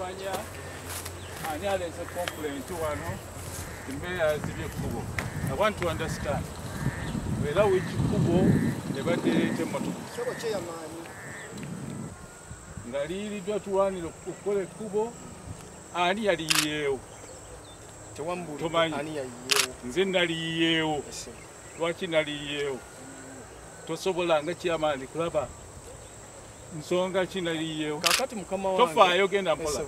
kumanya ani aleese complaint wano embeera yazibye ekkubo. I want to understand era which kkubo ebadde ereeta emmotoka nga liyiiriddwa tuwaanire okukola ekkubo, ani yaliyiyeewo? Tomanyi? Nze naliyiyeewo. Lwaki naliyiyeewo? Tosobola nga chairman kulaba nsonga ki naliyiyeewo. Tofaayo, genda mpola.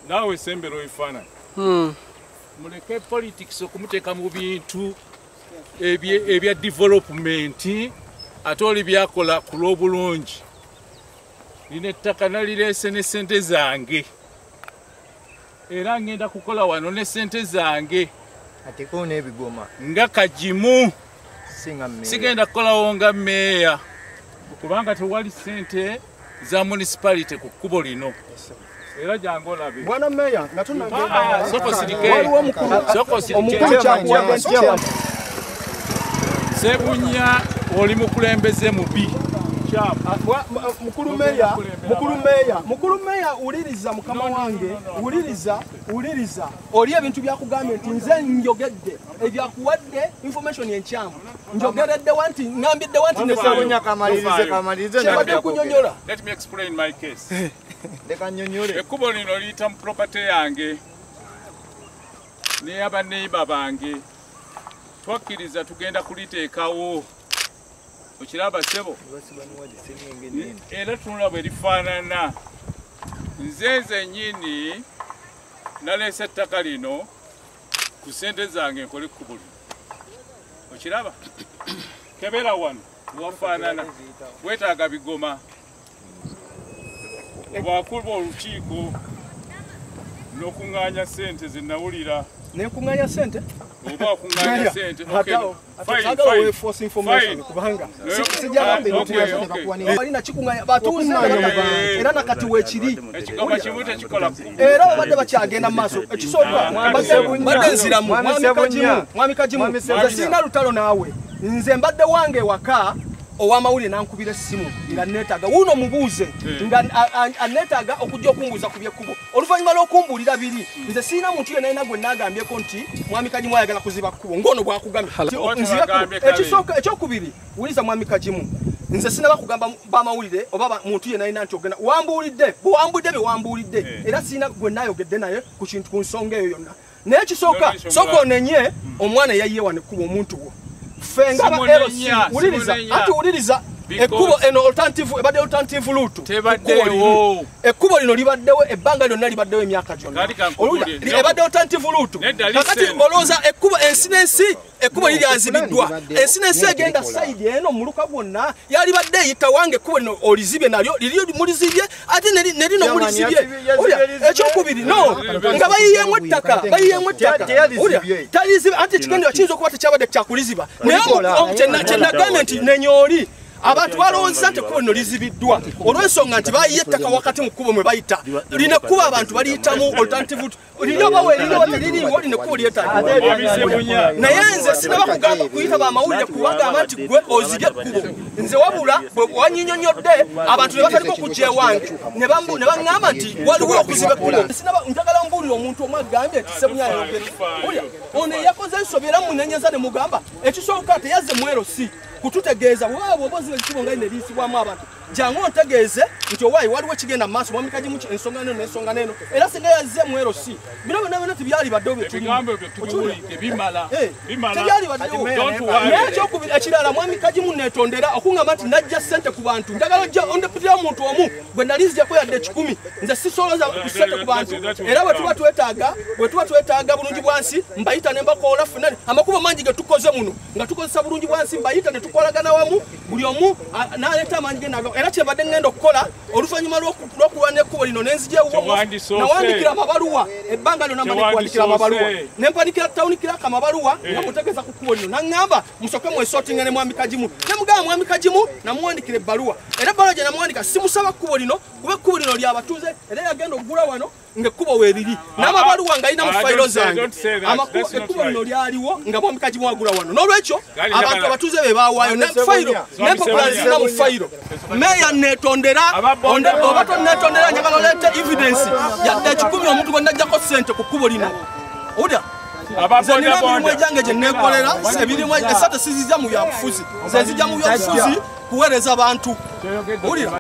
Naawe sembera obifaananyi. Muleke politics okumuteeka mu bintu ebya development, ate oli byakola ku lw'obulungi. Lino ettaka nalireese ne ssente zange, era ngenda kukola wano ne ssente zange. Ateekewo n'ebigoma. Nga Kagimu, sigenda kukolawo nga mmeeya, kubanga tewali ssente za municipality ku kkubo lino. Era jangu olabe. Bwana mmeeya, nga Ah, soko sirike. Waliwo omukulu Soko sirike. Omukulu kyakuwadde nti Sebunya, oli mukulembeze mubi. Mukulu meya, mukulu meya, mukulu meya, wuliriza mukama wange, wuliriza, wuliriza. Oli ebintu byakugambye nti nze njogedde, ebyakuwadde information enkyamu. Njogeredde wanti, ngambidde wanti ne Sebunya kamalirize, kamalirize. Kyebadde kunyonyola. Let me explain my case. Leka nnyonnyole. Ekkubo lino liyita mu property yange n'ey'abaneiba bange. Twakkiriza tugenda kuliteekawo. Okiraba ssebo? Era tunula bwe lifaanana. Nze nzennyini naleese ettaka lino ku ssente zange nkole ekkubo lino. Okiraba? Kebera wano wafaanana. Weetaaga bigoma. Bwakuba olukiiko n'okuŋŋaanya ssente ze nawulira. Nenkuŋŋaanya ssente? Oba okuŋŋaanya ssente. Okay, fine, Saagala fine. we force information Fine. kubanga Ah, okay. balina kikuŋŋaanya batuuze era nakati weekiri. Ekigoma kimu tekikola kkubo. Era babadde bakyagenda mu maaso. Ekisooka mbadde nziramu, mwami Kagimu, mwami Kagimu, nze sirina lutalo naawe. Nze mbadde wange ewaka, ow'amawulire n'ankubira essimu nga neetaaga wuuno mubuuze nga aneetaaga okujja okumbuuza ku byekkubo. Oluvannyuma lw'okumbuulira biri, nze sirina muntu yenna yenna gwe naagambyeko nti mwami Kagimu ayagala kuziba kkubo ng'ono bw'akugambye. Nzibe kkubo. Ekisooka, ekyokubiri, wuliriza mwami Kagimu, nze sinaba kugamba bamawulire oba muntu yenna yenna nti ogenda wambuulidde, bwe wambuulidde bye wambuulidde, era sirina gwe naayogedde naye ku kintu ku nsonga eyo yonna. Naye ekisooka, sooka onenye omwana eyayiye wano ekkubo, omuntu wo. Ffe nga aba LC, Simunenya, wuliriza, simunenya. anti wuliriza, Because ekkubo eno alternative, ebadde alternative route. Tebaddeewo. Ekkubo lino libaddewo ebbanga lyonna, libaddewo emyaka gyonna. Kali kankubuulire. Owulira? Ebadde alternative route. Nedda, Kakati listen. olowooza ekkubo ensi n'ensi, ekkubo liri lyazibiddwa. Libaddewo, Ensi n'ensi naye egenda terikola. side eno muluka gwonna yalibadde eyita wange. Ekkubo lino olizibye nalyo liri mulizibye, ate ne lino Chairman, mulizibye. yazibye, Owulira? yazibye. Ekyokubiri, no, nga bayiyeemu ettaka, bayiyeemu ettaka. Teyalizibye. Owulira? Talizibye, anti ekigendera kiyinza okuba tekyabadde kyakuliziba. Naye Kulikola. kye nagambye nti nenyooli abantu balowooza nti ekkubo lino lizibiddwa olw'ensonga nti bayiye ettaka wakati mu kkubo mwe bayita. Lino ekkubo abantu baliyitamu alternative route. Lino oba weeriri oba teririiwo, lino ekkubo lyetaagibwa. Mwami Sebunya. Naye nze sinaba kugamba kuyita bamawulire kubagamba nti gwe ozibye ekkubo. Nze wabula bwe wanyinyonnyodde abantu ne batandika okujja ewange ne baŋŋamba nti waliwo okuziba ekkubo. Sinaba, njagala mbuulire omuntu omu agambye nti Sebunya ayogedde. Owulira? Ono eyakoze ensobi era munenyeza ne mugamba ekisooka teyazze mu LC kututegeeza. Bwaba bw'oba oziba ekkubo nga lino eriyisibwamu abantu, jangu ontegeeze nti owaayi waliwo ekigenda mu maaso, mwami Kagimu, ensonga neno n'ensonga neno. Era singa yazze mu LC, bino byonna byonna tebyalibaddewo bye tulimu. Ebigambo byo tubiwulidde, bimala. Bimala. Tebyalibaddewo. Don't worry. Naye ekyokubiri ekirala, mwami Kagimu, neetondera okuŋŋamba nti najja ssente ku bantu. Njagala ojja ondeputira omuntu omu gwe nali nzijako yadde 100. Nze sisoloza ku ssente ku bantu. Era bwe tuba twetaaga bulungi bwansi, mbayita ne mbakoola ffenna. Amakubo mangi ge tukoze muno nga tukozesa bulungi bwansi, mbayita ne tukolagana wamu, buli omu n'aleeta amaanyi ge naga. Era kyembadde ŋŋenda okukola oluvannyuma lw'okulwana ekkubo lino nenzija ewuwo, Tewandisoose. nawandikira amabaluwa ebbanga lyonna mbadde kuwandikira amabaluwa, Tewandisoose. ne mpanikira town clerk amabaluwa nga mutegeeza ku kkubo lino, naŋŋamba musooke mwesortinga ne mwami Kagimu. Ne mugamba mwami Kagimu namuwandikira ebbaluwa, era ebbaluwa gye namuwandika simusaba kkubo lino, kuba ekkubo lino lyabatuuze. Era yagenda okugula wano ng'ekkubo weeriri n'amabaluwa nga alina mu fayiro zange. Ekkubo lino lyaliwo nga mwami Kagimu agula wano, n'olwekyo abantu abatuuze be baawaayo ne fayiro n'empapula zirina mu fayiro. Meeya, neetondera oba tonneetondera, njagala oleete evidence. bizinensi yadde 10 omuntu gwe najjako ssente ku kkubo lino. Owulira? Nze nina emirimu egyange gye neekolera, emirimu esente sizijja mu byabufuzi, nze nzijja mu byabufuzi kuweereza bantu. Owulira?